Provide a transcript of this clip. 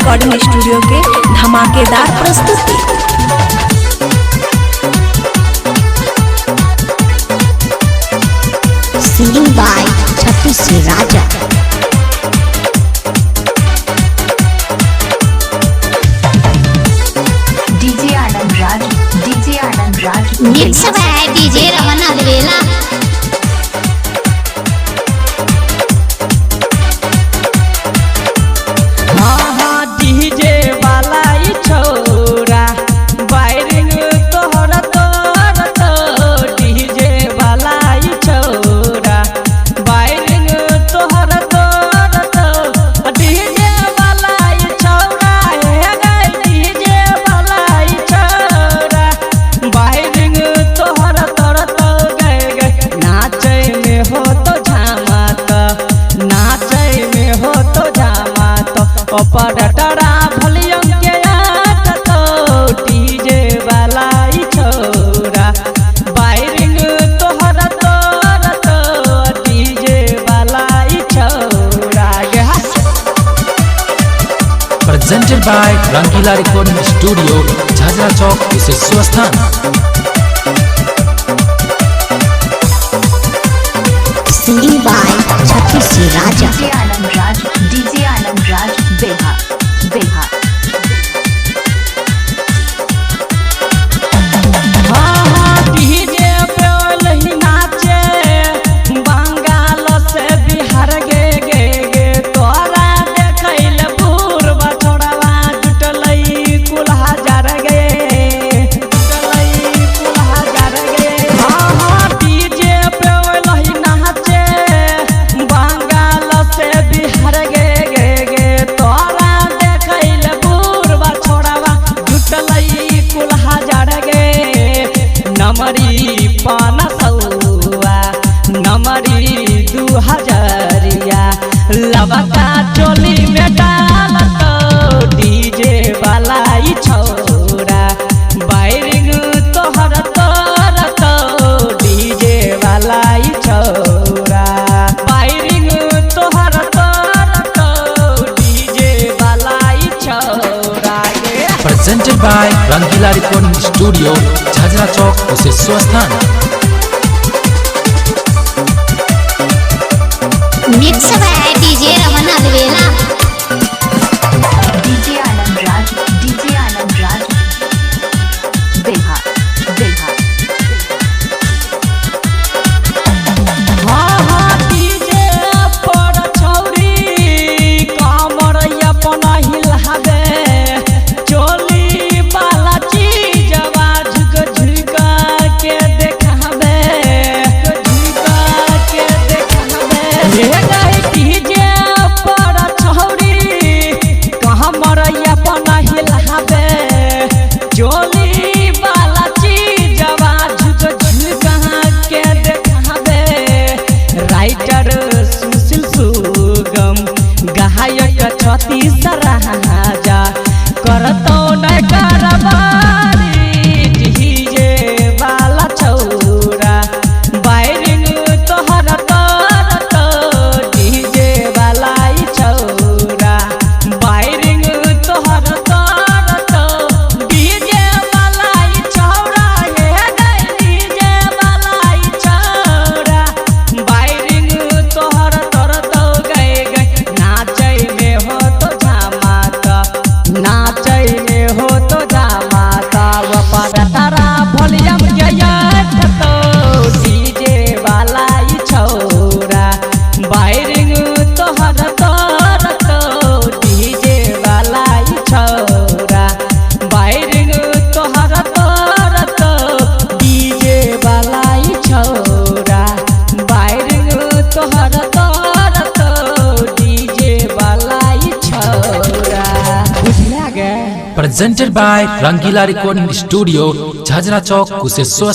Recording studio के धमाकेदार प्रस्तुति। Singing by Chhatish Raja. DJ Anand Raj, DJ Anand Raj, mix by DJ Raman Albela. हाँ हाँ DJ वाला ई छौरा वायरिंग तोहर तोर तो डीजे वाला ई छौरा वायरिंग तोहर तोर तो डीजे वाला ई छौरा हे गे डीजे वाला ई छौरा वायरिंग तोहर तोर तो गे गे नाचै में हो तो झामात नाचै में हो तो झामात ऑपरेटरा वॉल्यूम के आट तो डीजे वाला ई छौरा वायरिंग तोहर तोर तो डीजे वाला ई छौरा गे हा। Presented by Rangila Recording Studio, Jhajra Chowk, Swasthan. Singing by Chhatish Raja. DJ Anand Raj, DJ Anand Raj, Beha, Beha. हाँ हाँ डीजे पे ओलही नाचे बंगाल से बिहार गे गे गे तोरा देखैल पूर्व छोड़वा जुटलै कुल हजार गे जुटलै कुल हजार गे। हाँ हाँ डीजे पे ओलही नाचे बंगाल से बिहार गे गे गे तोरा देखैल पूर्व छोड़वा जुटलै कुल हजार गे नमरी पान सौआ नमरी 2000 लबका चोली में डाल तो डीजे वाला ई छौरा वायरिंग तोहर तोर तो डीजे वाला ई छौरा वायरिंग तोहर तोर तो डीजे वाला ई छौरा गे। Presented by Rangila Recording Studio, Jhajra Chowk, Swasthan. Mix by DJ Raman Albela. DJ Anand Raj, DJ Anand Raj, Beha, Beha. हाँ हाँ डीजे पर छौरी कमर अपन हिलाबे चोली वाला चीजवा झुक झुक के देखाबे झुक के देखाबे हे गई डीजे पर छौरी कमर अपन हिलाबे चोली वाला चीजवा झुक झुक के देखाबे राइटर सुशील सुगम गायक छत्तीस राजा करतो न करबारी डीजे वाला छौरा वायरिंग तोहर तोर तो डीजे वाला ई छौरा वायरिंग तोहर तोर तो डीजे वाला ई छौरा हे गे डीजे वाला ई छौरा वायरिंग तोहर तोर तो गए गए नाचै में हो तो झामात नाचै में हो तो झामात तारा वॉल्यूम के आठ तो डीजे वाला ई छौरा वायरिंग तोहर तोर तो डीजे वाला ई छौरा वायरिंग तोहर तोर तो डीजे वाला ई छौरा वायरिंग तोहर तोर तो डीजे वाला ई छौरा बुझला गे। Presented by Rangila Recording Studio, Jhajra Chowk, Swasthan.